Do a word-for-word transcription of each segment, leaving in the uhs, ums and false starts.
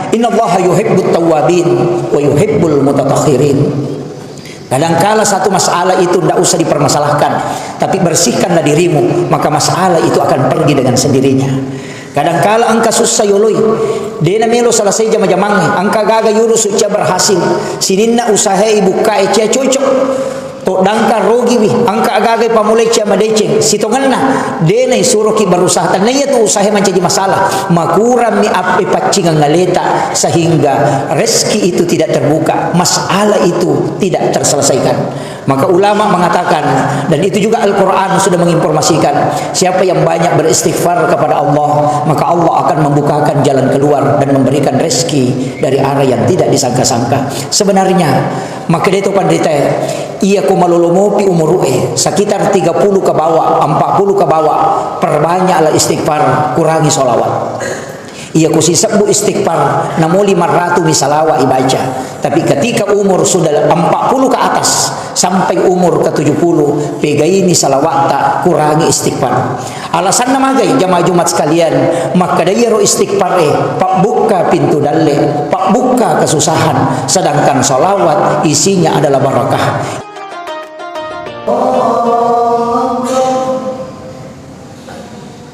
Innallaha yuhibbut tawwabin wa yuhibbul mutatahhirin. Kadangkala satu masalah itu ndak usah dipermasalahkan, tapi bersihkanlah dirimu, maka masalah itu akan pergi dengan sendirinya. Kadangkala engka sussa yoloi, dena melo selesai jama-jamangnge, engka gaga yulu sucia berhasil, sininna usaha ibukkae cia cocok. Toddangka rogiwi, engka agaga pamulai cia madeceng, sitongenna, dena isuroki berusaha, tennaiya tu usaha mancaji masalah, makurammi appe paccingeng aleta, sehingga rezeki itu tidak terbuka, masalah itu tidak terselesaikan. Maka ulama mengatakan, dan itu juga Al-Quran sudah menginformasikan, siapa yang banyak beristighfar kepada Allah, maka Allah akan membukakan jalan keluar dan memberikan rezeki dari arah yang tidak disangka-sangka. Sebenarnya, makkedai to panritae, iya ko malolo mopi umuru'e, sekitar tiga puluh ke bawah, empat puluh ke bawah, perbanyaklah istighfar, kurangi sholawat. Iya ko sisebbu istighfar, namo lima ratu mi salawat ibaca. Tapi ketika umur sudah empat puluh ke atas, sampai umur ke tujuh puluh, pegaini salawatta, kurangi istighfar. Alasanna magai, jamaah Jumat sekalian, makkeda iyaro istighfar e, pabbukka pintu dalle, pabbukka kesusahan, sedangkan salawat isinya adalah barakah.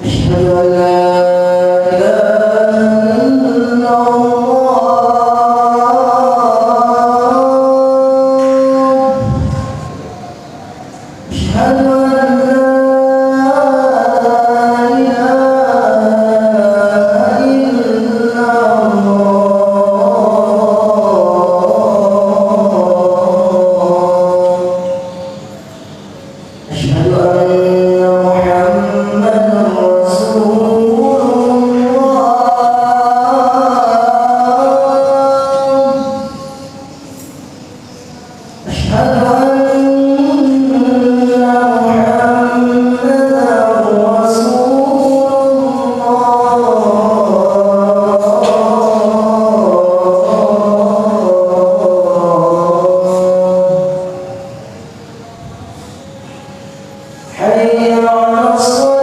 أشهد أن لا إله إلا الله. أشهد أن لا إله إلا الله. أشهد أن محمدا رسول الله. أشهد أن محمدا رسول الله. حي على الصلاة.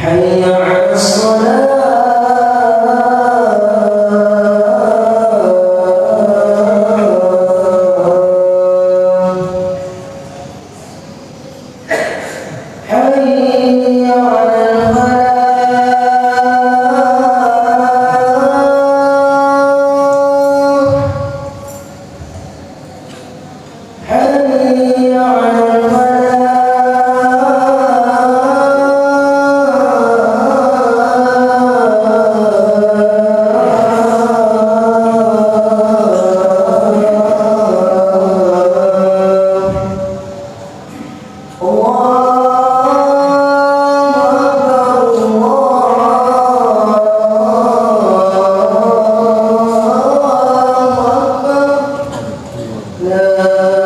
حي على الصلاة. حي على الفلاح. حي على الفلاح. الله أكبر، الله أكبر. لا إله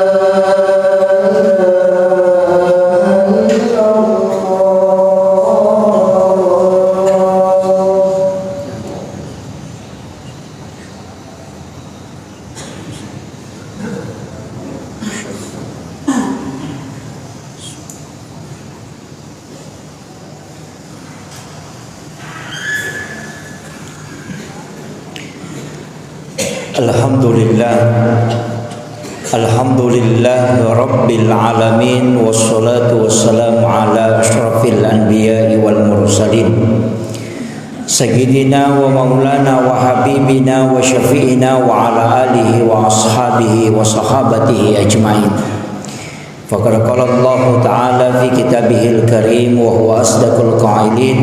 إلا الله. الحمد لله. الحمد لله رب العالمين، والصلاة والسلام على أشرف الأنبياء والمرسلين، سيدنا ومولانا وحبيبنا وشفيعنا وعلى آله وأصحابه وصحابته أجمعين. فقد قال الله تعالى في كتابه الكريم وهو أصدق القائلين: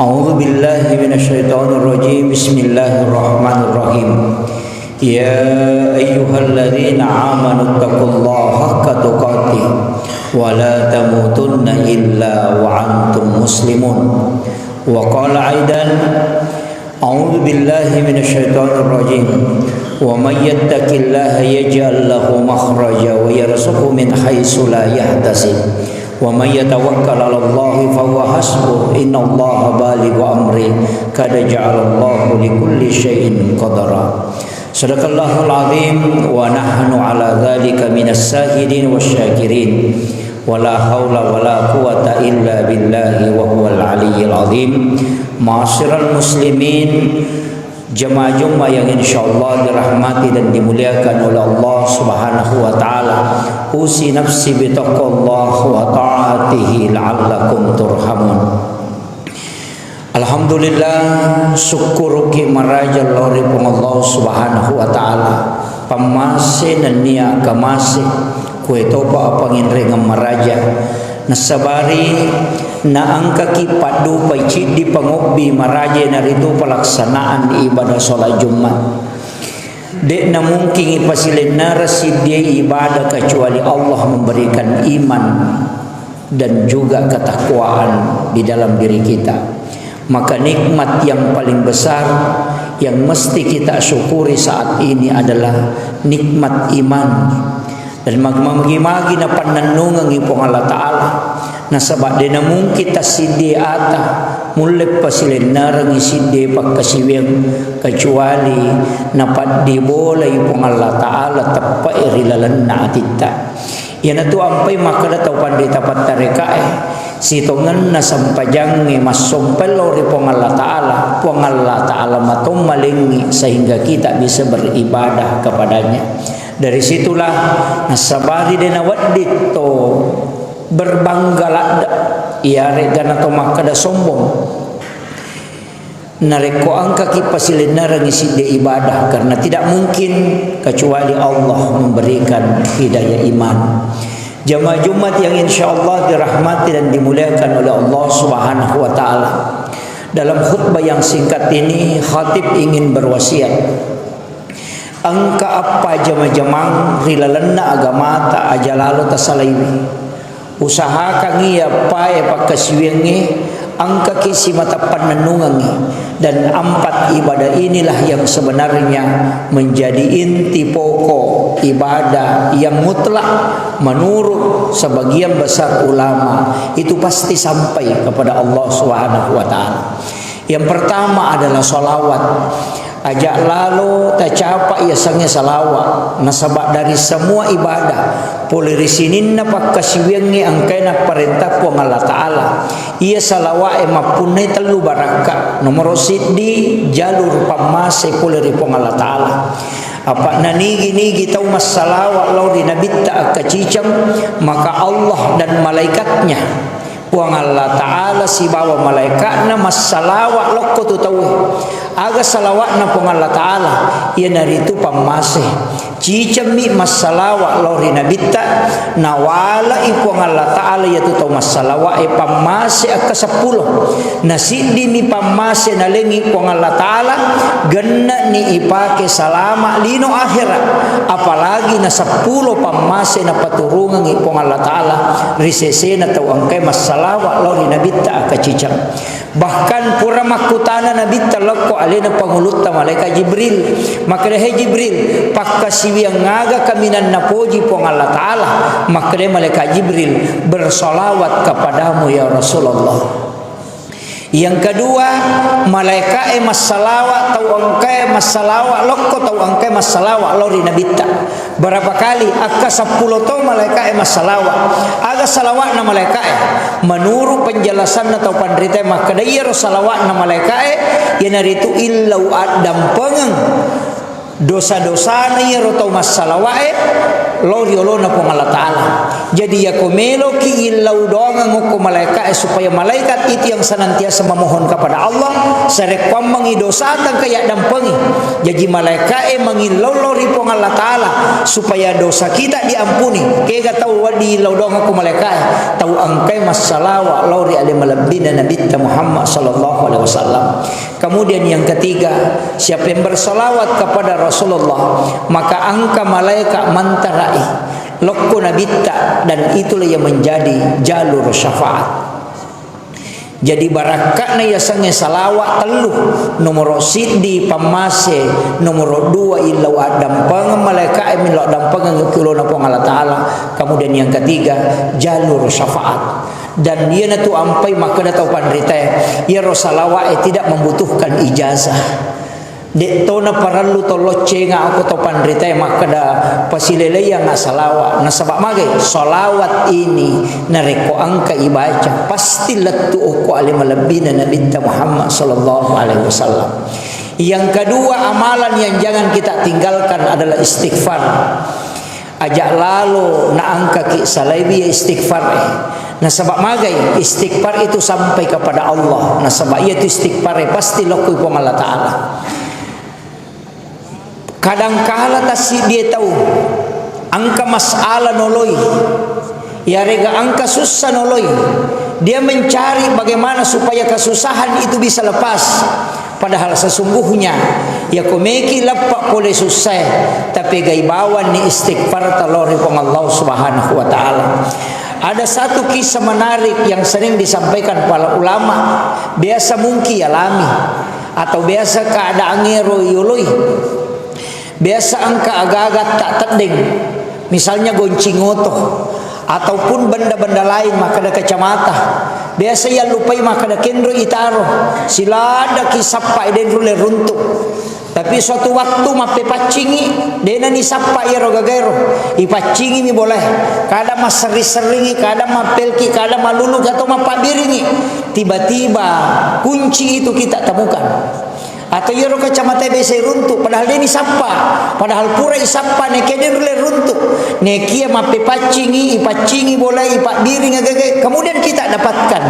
أعوذ بالله من الشيطان الرجيم. بسم الله الرحمن الرحيم. يا أيها الذين آمنوا اتقوا الله حق تقاته ولا تموتن إلا وأنتم مسلمون. وقال أيضا: أعوذ بالله من الشيطان الرجيم. ومن يتق الله يجعل له مخرجا ويرزقه من حيث لا يحتسب. ومن يتوكل على الله فهو حسبه. إن الله بالغ أمره. قد جعل الله لكل شيء قدرا. Sadaqallahul azim wa nahnu ala dzalika minas syahidin wasyakirin. Wala haula wala quwata illa billahi wa huwal aliyyil azim. Ma'asyiral muslimin, jamaah Jumat yang insyaallah dirahmati dan dimuliakan oleh Allah Subhanahu wa taala. Usi nafsi bitaqwallah wa ta'atihi la'allakum turhamun. Alhamdulillah, sukkuruki maraja lao ri Puang Allah Subhanahu wa taala. Pammase nennia kamase, kue topa apanginrengeng maraja. Nasabari naengkaki paddupai ciddi pangobbi maraja naritu pelaksanaan ibadah sholat Jumat. De'na mungkin ipasilennereng siddie ibadah kecuali Allah memberikan iman dan juga ketakwaan di dalam diri kita. Maka nikmat yang paling besar yang mesti kita syukuri saat ini adalah nikmat iman. Dan mag-, magi-magi napannennungengngi Puang Allah Ta'ala. Nasaba de namungkin tassiddie ata mulle pasilennerengngi siddie pakkasiwiang kecuali napaddibolai Puang Allah Ta'ala teppe'e ri lalenna atitta. Iyanatu ampai makkeda tau panrita pattarekae, sitongenna sempajangnge massompai lao ri Puang Allah Ta'ala, Puang Allah Ta'ala matommalengngi sehingga kita bisa beribadah kepadanya. Dari situlah nassabari de nawedding to berbangga ladde, iyaregana to makkeda sombong. Narekko engkaki pasilennerengngi sidde ibadah, karena tidak mungkin kecuali Allah memberikan hidayah iman. Jamaah Jumat yang insya Allah dirahmati dan dimuliakan oleh Allah Subhanahu wa Ta'ala, dalam khutbah yang singkat ini, khatib ingin berwasiat. Engka eppa jama-jamang ri lalenna agamata aja lalo tasalaiwi. Usahakangngi eppae pakkasiwiangnge engkaki simata pannennungengngi, dan empat ibadah inilah yang sebenarnya menjadi inti pokok ibadah yang mutlak menurut sebagian besar ulama, itu pasti sampai kepada Allah Subhanahu wa Ta'ala. Yang pertama adalah salawat. Aja lalo tacapa yasengnge salawat, nasaba dari semua ibadah, pole ri sininna pakkasiwiangnge engkae napparentah Puang Allah Ta'ala, iya salawa'e mappunnai tellu barakka. Nomoro siddi, jalur pammase pole ri Puang Allah Ta'ala. Apa nanigi-nigi tau massalawa lao ri nabitta akkaciceng, maka Allah dan malaikatnya, Puang Allah Ta'ala sibawa malaikatna massalawa lokko tu tauwe. Aga salawa'na Puang Allah Ta'ala? Iyanaritu pammase. Cicemmi massalawa lao ri nabitta, nawalai Puang Allah Ta'ala iyatu tau massalawa'e pammase akka seppulo. Nasiddimi pammase nalengngi Puang Allah Ta'ala, genna'ni ipake salama lino akhera. Apalagi na seppulo pammase napaturungengngi Puang Allah Ta'ala ri sesena tau engkae massalawa lao ri nabitta akaciceng. Bahkan pura makkutana nabitta lokko alena pangulutta malaikat Jibril. Makkeda, "He Jibril, pakkasiwiang aga kaminang napoji Puang Allah Ta'ala?" Makkeda malaikat Jibril, "Bersalawat kepadamu ya Rasulullah." Yang kedua, malaikae massalawa tau engkae massalawa lokko tau engkae massalawa lao ri nabitta. Berapa kali? Akka seppulo to malaikae massalawa. Aga salawa'na malaikae? Menurut penjelasanna tau panritae makkeda, iyaro salawa'na malaikae iyanaritu illau addampengeng dosa-dosana iyaro tau massalawa'e lao ri olona Puang Allah Ta'ala. Jadi, yako meloki illau doangeng okko malaikae supaya malaikat itu yang senantiasa memohon kepada Allah, sarekkuammengi dosata engka yaddampengi. Jaji, malaikae mangillau lao ri Puang Allah Ta'ala supaya dosa kita diampuni. Kega tau wedding illau doangeng okko malaikae? Tau engkae massalawa lao ri ale malebbina Nabitta Muhammad sallallahu alaihi wasallam. Kemudian yang ketiga, siapa yang bersalawat kepada Rasulullah, maka engka malaikat mantarai lokko nabitta, dan itulah yang menjadi jalur syafaat. Jadi, barakka'na yasengnge salawat tellu, nomoro siddi pammase, nomoro dua illau addampengeng malaika'e millau addampengeng ki olona Puang Allah Ta'ala, kemudian yang ketiga jalur syafaat. Dan iyanatu ampai makkeda tau panritae, iyaro salawa'e tidak membutuhkan ijazah. De' to naparellu to loccenga okko to panritae makkeda pasilelaiangnga salawat. Nasaba' magai? Salawat ini narekko engka ibaca, pasti lettu okko ale malebbina Nabitta Muhammad sallallahu alaihi wasallam. Yang kedua, amalan yang jangan kita tinggalkan adalah istighfar. Aja' lalo naengkaki salaiwi istighfar e. Nasaba' magai? Istighfar itu sampai kepada Allah. Nasaba' iyatu istighfar e pasti lokkoi Puang Allah Ta'ala. Kadangkala tassiddie tau engka masalah noloi, iyarega engka sussa noloi, dia mencari bagaimana supaya kesusahan itu bisa lepas. Padahal sesungguhnya, yako meki leppa pole sussae, tapegai bawanni istighfarta lao ri Puang Allah Subhanahu wa Ta'ala. Ada satu kisah menarik yang sering disampaikan para ulama, biasa mungkin alami atau biasa keadaangnge ro yoloi. Biasa engka agaga tak teddeng, misalnya goncing oto, ataupun benda-benda lain, makkeda kacamata. Biasa yallupai makkeda kenro itaro, siladaki sappa i denru le runtu. Tapi suatu waktu mappepaccingi, denani sappa iyaro gagaero. Ipaccingimi bolae. Kadang masserri-serringi, kadang mappelki, kadang maluluki atau mappabbiringi. Tiba-tiba kunci itu kita temukan. Atau iyaro kacamata biasa iruntu, padahal deni sappa, padahal pura isappa, nekia denru le runtu, nekia mappepaccingi, ipaccingi bolai, ipabbiring agaga, kemudian kita dapatkan.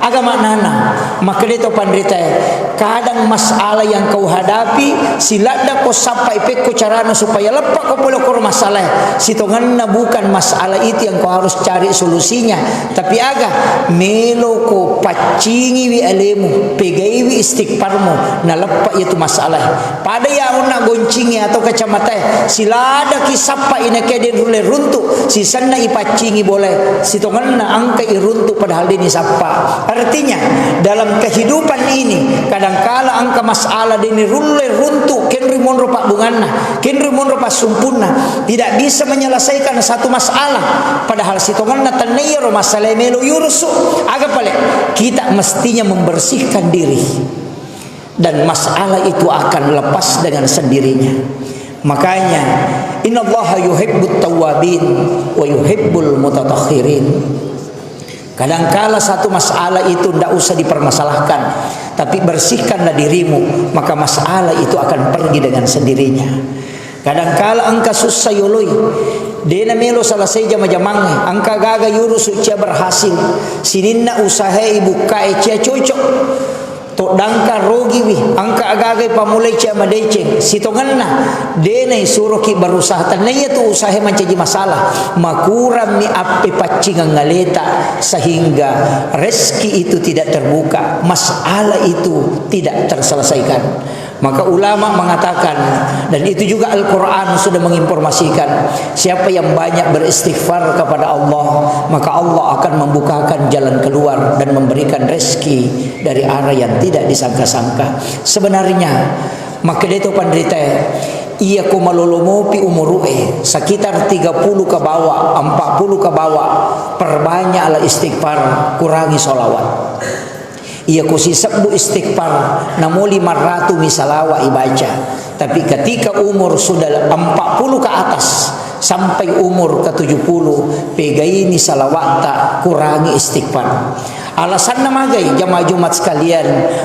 Aga maknana? Makkeda to panritae, kadang masalah yang kau hadapi, siladda ko sappa ipekko carana supaya leppa ko pole koro masalah, sitongenna bukan masalah itu yang kau harus cari solusinya, tapi aga, meloko paccingiwi alemu, pegaiwi istighfarmu, naleppa iyatu masalah. Pada ya onna goncingi atau kacamatae, siladaki sappa inakia denru le runtu, sisenna ipaccingi bolae, sitongenna engka iruntu padahal deni sappa. Artinya, dalam kehidupan ini, kadangkala engka masalah deni rulle runtu, kenri monro pabbunganna, kenri monro passumpunna, tidak bisa menyelesaikan satu masalah. Padahal sitongenna tennaiya ro masalah melo yurusu. Aga pale? Kita mestinya membersihkan diri. Dan masalah itu akan lepas dengan sendirinya. Makanya, innallaha yuhibbut tawwabin wa yuhibbul mutatahhirin. Kadangkala satu masalah itu ndak usah dipermasalahkan, tapi bersihkanlah dirimu, maka masalah itu akan pergi dengan sendirinya. Kadangkala engka sussa yoloi, dena melo selesai jama-jamangnge, engka gaga yurusu cia berhasil, sininna usahae ibukkae cia cocok. Toddangka rogiwi, engka agaga ipamulai cia madeceng, sitongenna, denai suroki berusaha, tennaiya tu usaha mancaji masalah, makurammi appepaccingeng aleta, sehingga rezeki itu tidak terbuka, masalah itu tidak terselesaikan. Maka ulama mengatakan, dan itu juga Al-Quran sudah menginformasikan, siapa yang banyak beristighfar kepada Allah, maka Allah akan membukakan jalan keluar dan memberikan rezeki dari arah yang tidak disangka-sangka. Sebenarnya, makkedae to panritae, iya ko malolo mopi umuru'e, sekitar tiga puluh ke bawah, empat puluh ke bawah, perbanyaklah istighfar, kurangi sholawat. Iya ko sisebbu istighfar, namo lima ratu mi salawat ibaca. Tapi ketika umur sudah empat puluh ke atas, sampai umur ke tujuh puluh, pegaini salawatta, kurangi istighfar. Alasanna magai, jamaah Jumat sekalian,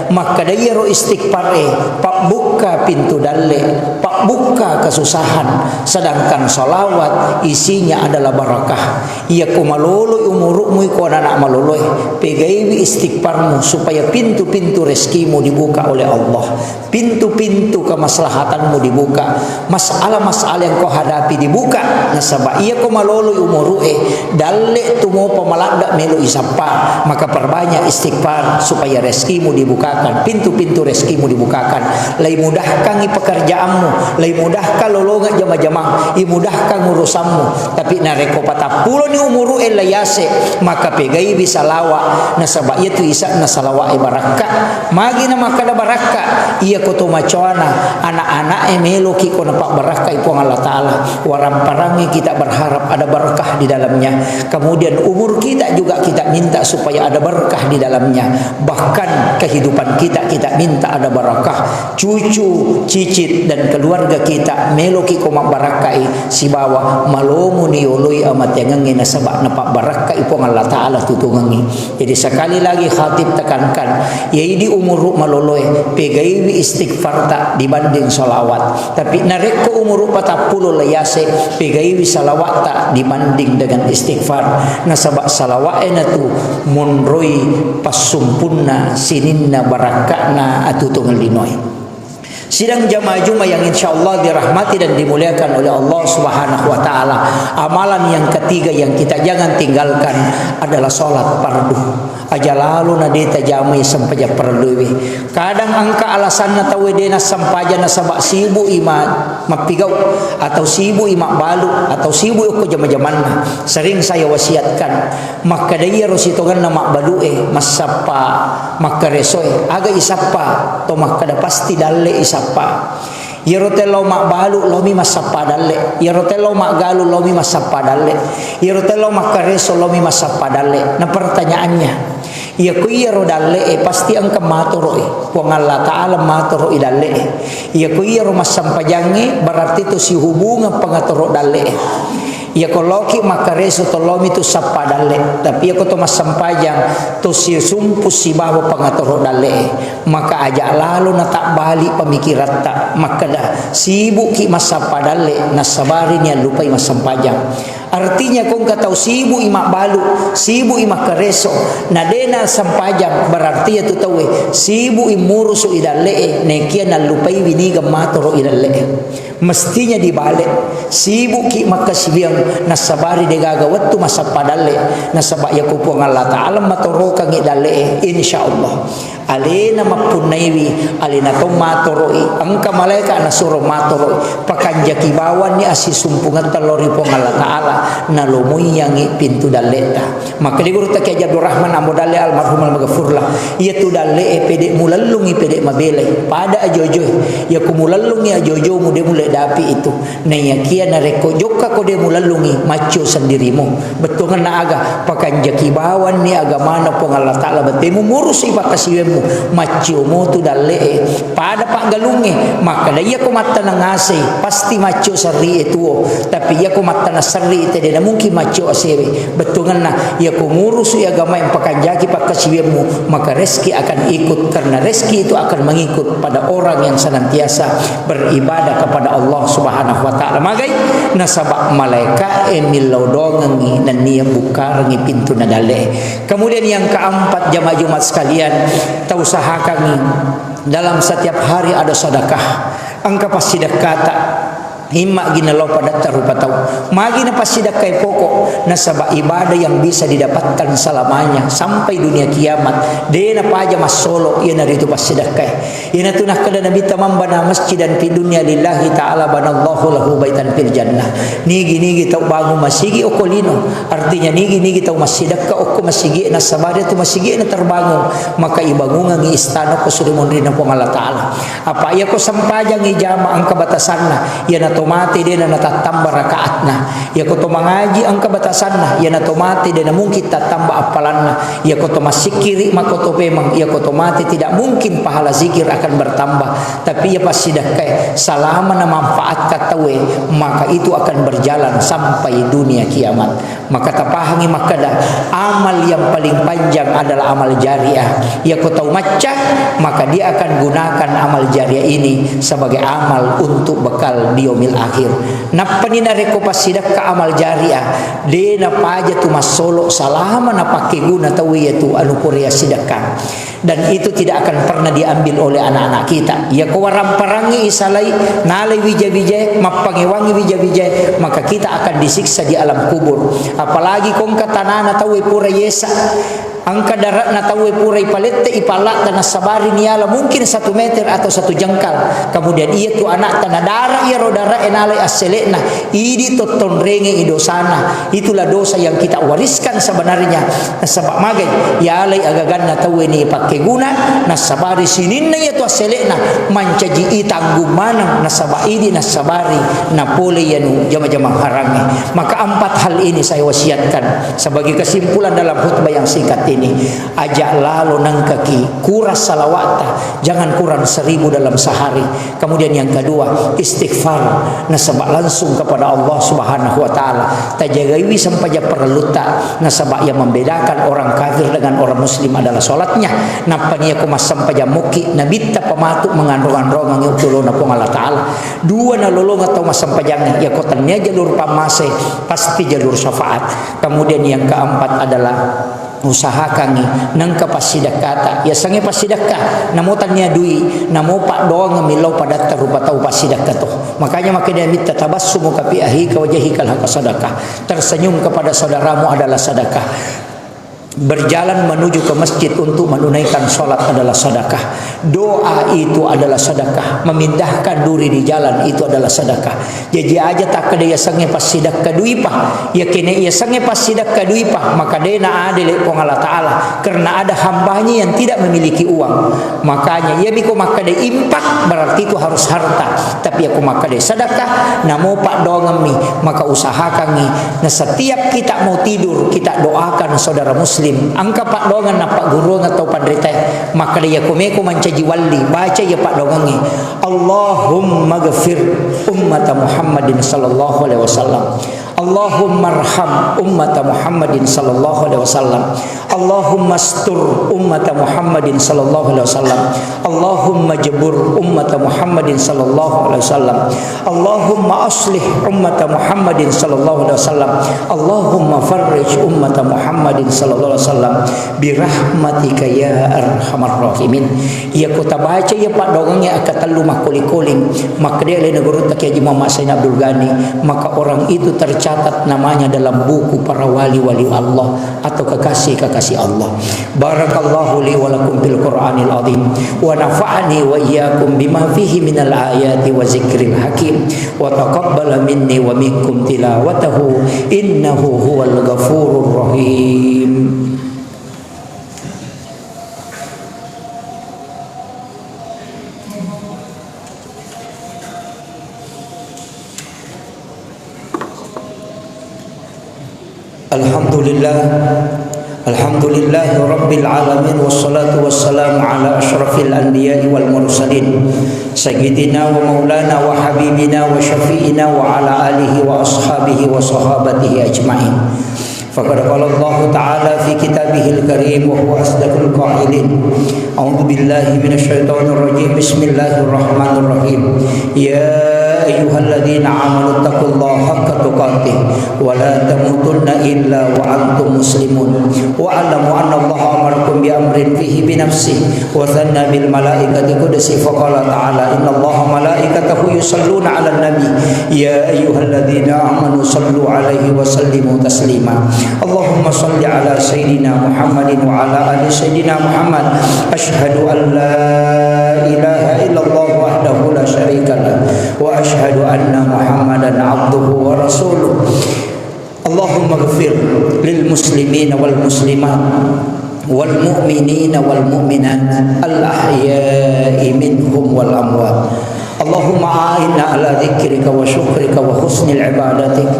makkeda iyaro istighfar e, pabbukka pintu dalle, pabbukka kesusahan, sedangkan salawat isinya adalah barakah. Iya ko maloloi umuru'mu iko anak-anak maloloe, pegaiwi istighfarmu supaya pintu-pintu rezekimu dibuka oleh Allah. Pintu-pintu kemaslahatanmu dibuka, masalah-masalah yang kau hadapi dibuka. Nasaba iya ko maloloi umuru'e, dalle tu mopa maladda melo isappa, maka perbanyak istighfar supaya rezekimu dibukakan, pintu-pintu rezekimu dibukakan. Lai mudahkangi pekerjaanmu, lai mudahkan lolonga jama-jamang, imudahkan urusanmu. Tapi narekko patappuloni umuru'e la yase, maka pegaiwi salawa, nasaba iyatu isa'na salawa e barakka. Magi na makkada barakka, iyako to macoana, anak-ana'e meloki ko napabbarakkai Puang Allah Ta'ala. Waramparangngi kita berharap ada berkah di dalamnya. Kemudian umur kita juga kita minta supaya ada berkah di dalamnya. Bahkan kehidupan kita kita minta ada barakah. Cucu, cicit, dan keluarga kita meloki ko mabbarakkai sibawa malomuni yoloi amateangengnge nasaba napabbarakkai Puang Allah Ta'ala tutungengngi. Jadi sekali lagi khatib tekankan, ya idi umuru maloloe, pegaiwi istighfarta dibanding salawat. Tapi narekko umuru patappulo layase, pegaiwi salawatta dibanding dengan istighfar. Nasaba salawat enatu monroi passumpunna sininna barakka'na atutungeng linoe. Sidang jamaah Jumat yang insya Allah dirahmati dan dimuliakan oleh Allah Subhanahu wa Ta'ala, amalan yang ketiga yang kita jangan tinggalkan adalah sholat fardu. Aja lalo na de tajamai sempajang farduwe. Kadang engka alasanna tauwe de nassempajang nasaba sibuk i ma-, mappigau, atau sibuk i mabbalu, atau sibuk okko jama-jamanna. Sering saya wasiatkan, makkeda iyaro sitongenna mabbalu e massappa makkareso e, aga isappa? To makkeda pasti dalle isappa. Iyaro tello mabbalu lomi massappa dalle, iyaro tello maggalu lomi massappa dalle, iyaro tello makkareso lomi massappa dalle. Na pertanyaannya, iyako iyaro dalle e pasti engka matoro i, Puang Allah Ta'ala matoro i dalle e. Iyako iyaro massempajangnge berarti to sihubungan pangatoro dalle e. Iyako loki makkareso to lomi tu sappa dalle, tapi iyako to massempajang to sisumpu sibawa pangatoro dalle e. Maka aja lalo natabbali pamikiratta makkeda, sibukki massappa dalle, nassabarini allupai massempajang. Artinya, ko engka tau sibuk i mabbalu, sibuk i makkareso, na de nassempajang, berarti iyatu tauwe sibuk i murusu i dalle e, nekia nallupaiwi niga matoro i dalle e. Mestinya dibalik, sibukki makkasiwiang, nassabari degaga wettu massappa dalle, nasaba iyako Puang Allah Ta'ala matorokangngi dalle e, insya Allah. Alena mappunnaiwi, alena to matoroi, engka malaeka nasuro matoroi, pakanjaki bawanni assisumpungetta lao ri Puang Allah Ta'ala, nalomoiyangngi pintu dalleta. Makkeda Gurutta Kiai Haji Abdul Rahman Ambo Dalle almarhum almaghfurlah, iyatu dalle e pede mulellungngi pede mabelai, pada ajojoe, iyako mulellungngi ajojomu de mulle dapi itu. Naiyakia narekko jokka ko de mulellungngi, maccio sendirimu. Bettuangenna aga? Pakanjaki bawanni agamana Puang Allah Ta'ala, bettemu murusi pakkasiwiammu, maccio mutu dalle e. Pada paggalungnge, makkeda iyako mattaneng ase, pasti maccio serri e tuo. Tapi iyako mattaneng serri e, tede na mungkin maccio asewe. Bettuangenna, iyako murusu agama yang pakanjaki pakkasiwiammu, maka rezeki akan ikut, karena rezeki itu akan mengikut pada orang yang senantiasa beribadah kepada Allah Subhanahu wa Ta'ala. Magai? Nasaba malaeka e millau dongengngi nennia bukkarengngi pintunna dalle e. Kemudian yang keempat, jamaah Jumat sekalian, tausahakangngi dalam setiap hari ada sedekah. Engka passidekkata. Imma gina lao padatta rupa tau. Magi na passidekkai poko, nasaba ibadah yang bisa didapatkan selamanya sampai dunia kiamat. De napaja massolo, iyanaritu passidekkai. Iyanatu nakkeda Nabitta, "Man bana masjidan fid dunya lillahi ta'ala banallahu lahu baitan fil jannah." Nigi-nigi tau bangun masigi okko lino, artinya nigi-nigi tau massidekka okko masigi, nasabari tu masigi na terbangun, maka ibangungangi istana ko suri monrinna Puang Allah Ta'ala. Apa iyako sempajang ijama engka batasanna, iyana to mate dena natattamba rakaatna. Iyako to mangaji engka batasanna, iyana to mate dena mungkin tattamba appalanna. Iyako to massikkiri mako to pemeng, iyako to mate tidak mungkin pahala zikir akan bertambah. Tapi iya passidekkai salama na manfaat ka tauwe, maka itu akan berjalan sampai dunia kiamat. Maka tapahangi makkeda, amal yang paling panjang adalah amal jariah. Iyako tau macca, maka dia akan gunakan amal jariah ini sebagai amal untuk bekal di yaumil akhir. Nappani narekko passidekka amal jariah, de napaja tu massolo salama napakkeguna tau iyatu anu pura sidekka. Dan itu tidak akan pernah diambil oleh anak-anak kita. Iyako waramparangngi isalai, nalai wija-wijae, mappangewangi wija-wijae, maka kita akan disiksa di alam kubur. Apalagi ko engka tanana tauwe pura yesa. Engka dara'na tauwe pura ipalette, ipalla'ta nassabari niala mungkin satu meter atau satu jengkal. Kemudian iya tu ana'ta nadara iyaro dara'e nalai assele'na, idi tottonrengei dosana. Itulah dosa yang kita wariskan sebenarnya. Nasaba magai, yalai agaganna tauwe ni pakkeguna, nassabari sininna iya tu assele'na, mancaji itanggung maneng, nasaba idi nassabari napole iyanu jama-jama harangnge. Maka empat hal ini saya wasiatkan sebagai kesimpulan dalam khutbah yang singkat ini. Aja lalo nengkaki, kurang salawa'ta, jangan kurang seribu dalam sehari. Kemudian yang kedua, istighfar, nasaba langsung kepada Allah Subhanahu wa Ta'ala. Tajagaiwi sempajang parellutta, nasaba yang membedakan orang kafir dengan orang muslim adalah sholatnya. Nappa nia ko massempajang mukki, nabitta pamatu menganrong-anrongangi tulona Puang Allah Ta'ala. Dua nalolongeng tau massempajangnge, yako tennia jalur pammase, pasti jalur syafaat. Kemudian yang keempat adalah usahakangngi nengka passidekkata. Yasengnge passidekka, namo tennia dui, namo paddoangeng millau padatta rupa tau passidekka to. Makanya makkeda mitta tabassumuka fi akhika wajhika laka sadaqah. Tersenyum kepada saudaramu adalah sedekah. Berjalan menuju ke masjid untuk menunaikan sholat adalah sedekah. Doa itu adalah sedekah. Memindahkan duri di jalan itu adalah sedekah. Jaji aja takkeda yasengnge passidekka duipa. Yakene yasengnge passidekka duipa, maka dena adele Puang Allah Ta'ala. Karena ada hambanya yang tidak memiliki uang. Makanya, iya miko makkeda infak, berarti itu harus harta. Tapi aku makkeda sedekah, namo paddoangemmi, maka usahakangngi. Nah, setiap kita mau tidur, kita doakan saudara muslim. Engka paddoangeng nappagguruang atau panritae. Makkeda iya komeko mancaji walli, baca iya paddoangengnge. Allahumma ghafir ummata Muhammadin sallallahu alaihi wasallam. Allahumma arham ummata Muhammadin sallallahu alaihi wasallam. Allahumma astur ummata Muhammadin sallallahu alaihi wasallam. Allahumma jbur ummata Muhammadin sallallahu alaihi wasallam. Allahumma aslih ummata Muhammadin sallallahu alaihi wasallam. Allahumma farrij ummata Muhammadin sallallahu alaihi wasallam. Birahmatika ya arhamar rahimin. Iya ko tabaca iya paddoangengnge akkatellu makkoling-koling, makkeda alena gurutta Kiai Haji Muhammad Sain Abdul Ghani, maka orang itu tercatat namanya dalam buku para wali-wali Allah atau kekasih-kekasih Allah. Barakallahu li wa lakum fil Qur'anil azim, wa nafa'ani wa iyyakum bima fihi minal ayati wa zikril hakim, wa taqabbala minni wa minkum tilawatahu, innahu huwal ghafurur rahim. Alhamdulillah. Alhamdulillahi rabbil alamin, wassalatu wassalamu ala asyrafil anbiya'i wal mursalin, sayyidina wa maulana wa habibina wa syafi'ina wa ala alihi wa ashabihi wa sahabatihi ajma'in. Faqad qala Allahu ta'ala fi kitabihil karim wa huwa asdaqul qailin. A'udzu billahi minasy syaithanir rajim. Bismillahirrahmanirrahim. Ya ayyuhalladzina amanu taqullaha haqqa tuqatih wa la tamutunna illa wa antum muslimun. Wa alamu anna Allaha amarakum bi amrin fihi bi nafsihi wa thanna bil malaikati qudsi faqala ta'ala, innallaha malaikatahu yusalluna 'alan nabi, ya ayyuhalladzina amanu sallu 'alaihi wa sallimu taslima. Allahumma salli 'ala sayyidina Muhammadin wa 'ala ali sayyidina Muhammad. Asyhadu an la ilaha illallah wahdahu la syarika lah, wa asyhadu anna Muhammadan abduhu wa rasuluh. Allahumma ghfir lil muslimina wal muslimat, wal mu'minina wal mu'minat, al ahya'i minhum wal amwat. Allahumma a'inna ala dzikrika wa syukrika wa husnil ibadatik.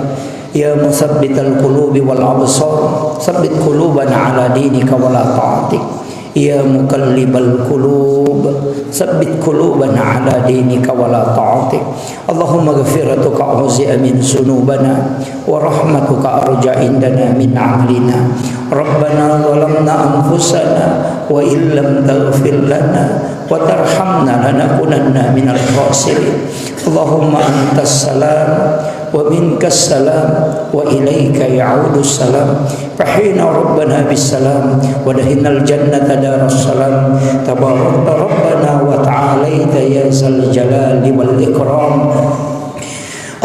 Ya musabbital qulubi wal absar, sabbit qulubana ala dinika wa la ta'atik. Ya muqallibal qulub, tsabbit qulubana ala dinika wa la ta'atik. Allahumma maghfiratuka auzi'a min dzunubina, wa rahmatuka arja indana min amalina. Rabbana zalamna anfusana, wa illam taghfir lana, wa tarhamna lanakunanna minal khasirin. Allahumma antas salam, wa minkas salam, wa ilaika ya'udus salam. Fahina rabbana bis salam, wa dahinal jannata daras salam. Tabarakta rabbana wa ta'alaita ya zal jalali wal ikram.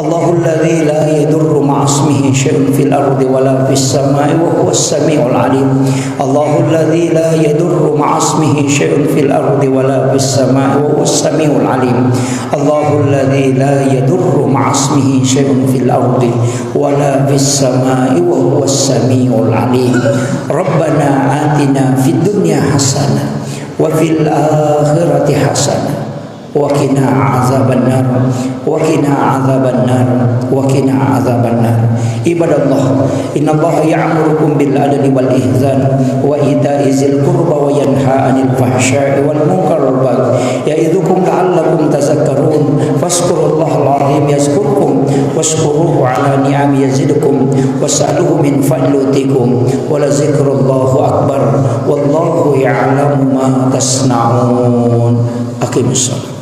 الله الذي لا يضر مع اسمه شيء في الأرض ولا في السماء وهو السميع العليم. الله الذي لا يضر مع اسمه شيء في الأرض ولا في السماء وهو السميع العليم. الله الذي لا يضر مع اسمه شيء في الأرض ولا في السماء وهو السميع العليم. ربنا آتنا في الدنيا حسنة وفي الآخرة حسنة وقنا عذاب النار، وقنا عذاب النار، وقنا عذاب النار. عباد الله، إن الله يأمركم بالعدل والإحسان وإيتاء ذي القربى وينهى عن الفحشاء والمنكر والبغي يعظكم لعلكم تذكرون. فاذكروا الله العظيم يذكركم واشكروه على نعمه يزدكم واسألوه من فضله يؤتكم ولذكر الله أكبر والله يعلم ما تصنعون. أقم الصلاة.